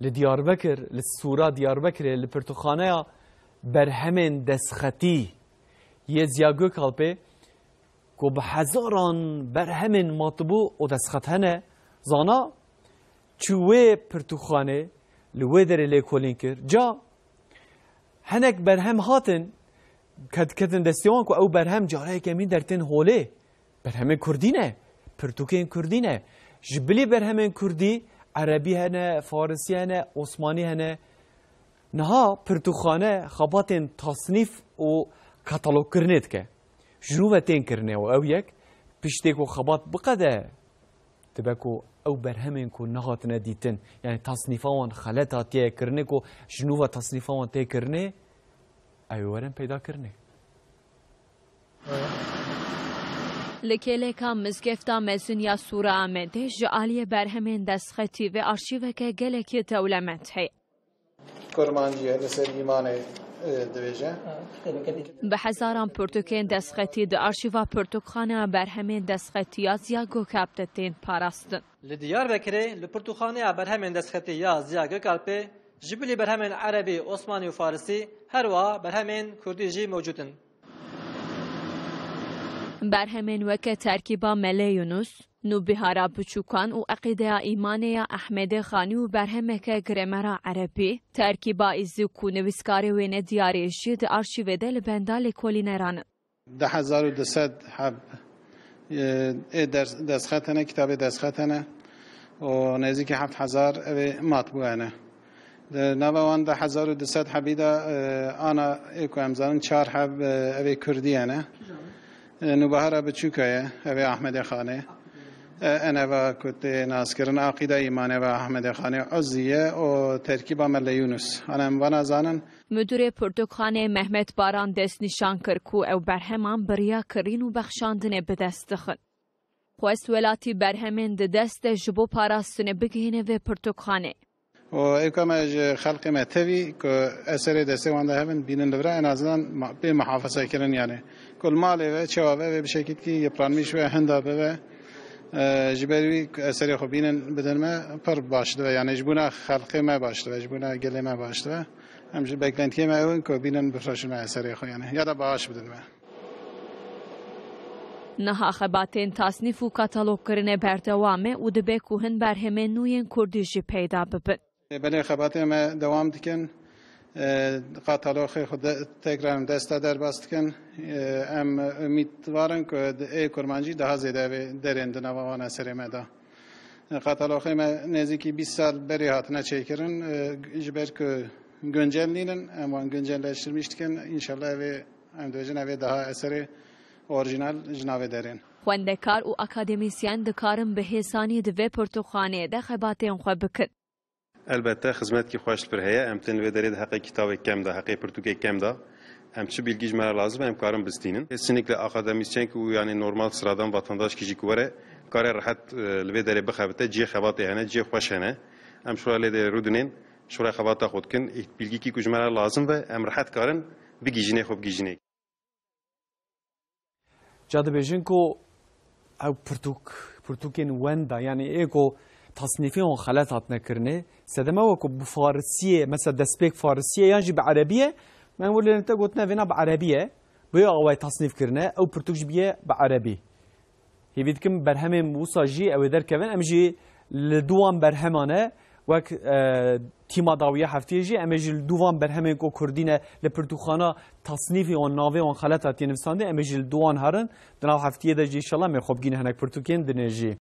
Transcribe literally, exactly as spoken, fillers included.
Li Diyarbekir, li Sûra Diyarbekirê, li pirtûkxaneya berhemên destxetî yê Ziya Gökalpê, ku bi hezaran berhemên matbû û destxet hene, zana çû wê pirtûkxanê, li wê derê lêkolîn kir. Ca hinek berhem hatin, ket-, ketin destê wan ku ew berhem careyeke mîn dertên holê. Berhemên kurdî ne, pirtûkên kurdî ne. Ji bilî berhemên kurdî, erebî hene, farisî hene, osmanî hene. Niha pirtûkxane xebatên tasnîf û katalogkirinê dike. Ji nû ve tên kirinê û ew yek, piştê ku xebat biqede, dibe ku ew berhemên ku nehatine dîtin, yanî tasnîfa wan xelet hatiye kirinê, ku ji nû ve tasnîfa wan tê kirinê, ew ê werin peydakirinê. Li kêleka Mizgefta Mezin ya Sûra Amedê ji aliyê berhemên destxetî ve arşîveke gelekî dewlemend heye. Kurmancî ye, li ser îmanê, e, dibêje. Bi hezaran pirtûkên destxetî di arşîva pirtûkxaneya berhemên destxetî ya Ziya Gökalp de tên parastin. Li Diyarbekirê li pirtûkxaneya berhemên destxetî ya Ziya Gökalpê ji bilî berhemên erebî, osmanî û farisî, her wiha berhemên kurdî jî mewcûd in. Berhemên weke Terkîba Mele Yunus, Nûbihara Biçûkan û Eqîdeya Îmanê ya Ehmedê Xanî û berhemeke gremera erebî, Terkîba Îzî ku nivîskarê wê nediyarê jî di arşîvê de li benda lêkolîneran in. Du hezar û du sed heb, e, ê ders-, destxet hene, kitabê destxet hene û nêzîkî heft hezar ev ê matbû hene. Di nava wan du hezar û du sed hebî de, e, ana ê ku em zanin çar heb, e, ev ê kurdî hene. E, Nûbahara Biçûka ye, ev ê Ahmedê Xanê. E, Eneva ku tê naskirin, Aqîda Îmanê ve Ahmedê Xanê, Uzî ye û Terkîba Mele Yunus. Ana em vana zanin. Müdürê pirtûkxanê Mehmet Baran destnîşan kir ku ew berheman bi riya kirîn û bexşandinê bi dest dixin. Xwest welatî berhemên di dest de ji bo parastinê bigihîne vê pirtûkxanê. Û êka me ji xelkê me tevî ku eserê destê wan de hebin, bînin li vir, en azından ma-, bê muhafaza kirin yani. Ku li malê ve, çawa ve, vê bişekî yıpranmış ve hinda bibe, e, ji ber wî eserê xwe bînin bidin me, pir baş dibe. Yani ji bona xelkê me baş dibe, ji bona gelê me baş dibe. Em ji beklentiyê me ew in ku bînin bifreşin me eserê xwe yani. Ya da baş bidin me. Niha xebatên tasnîf û katalogkirinê berdewam e û dibe ku hin berhemên nû yên kurdî jî peyda bibin. Belê xebatê me dewam dikin. E, katalogê xwe de, tekrar em desta derbas dikin. E, em umîdvar in ku di ê kurmancî daha zêde vê derên di nava wan eserê me de. Katalogê me nêzîkî bîst sal berê hatine çêkirin. E, ji ber ku güncel nînin, em wan güncelleştirmiş dikin. Înşallah ev ê, em dibêjin ev ê daha eserê orîjinal ji navê derên. Xwendekar û akademîsyen dikarin bi hêsanî di vê pirtûkxaneyê de xebatên xwe bikin. Elbette xizmetkî xweş li vir heye. Em tên li vê derê de heqê kitabê kem de, heqê pirtûkê kem de. Em çi bilgî ji me re lazim e, em karin bistînin. Kesinlikle akademîsyen ku, yani normal sıradan vatandaş kî jî ku were, kare rehet, e, li vê derê bixebite. Cihê xebatê hene, cihê xweş hene. Em şura lê de rûdinên, şura xebata xwe dikin. Îh-, bilgîkî ku ji me re lazim ve, em rehet karin bigihîjinê, xwe bigihîjinê. Ca dibêjin ku ew pirtûk, pirtûkên wenda, yanî ê ku tasnîfê wan xelet hatine kirinê, sedeme we ku bi farisiyê, mesela destpêk farisiyê yan jî bi erebiyê, me wir lê te gotine vêna bi erebiyê, bi wê awayî tasnîf kirine, ew pirtûk jî biye bi erebî. Hêvî dikim berhemên wisa jî ew ê derkevin, em jî li dû wan berheman e, wek, e, tîma dawiya heftiyê jî, em ê jî li dû van berhemên ku kurdî ne, li pirtûkxana tasnîfê wan, navê wan xelet hatiye nivîsandin, em ê jî li dû wan herin. Di nav heftiyê de jî înşallah em ê xwe bigîne hinek pirtûkên dinê jî.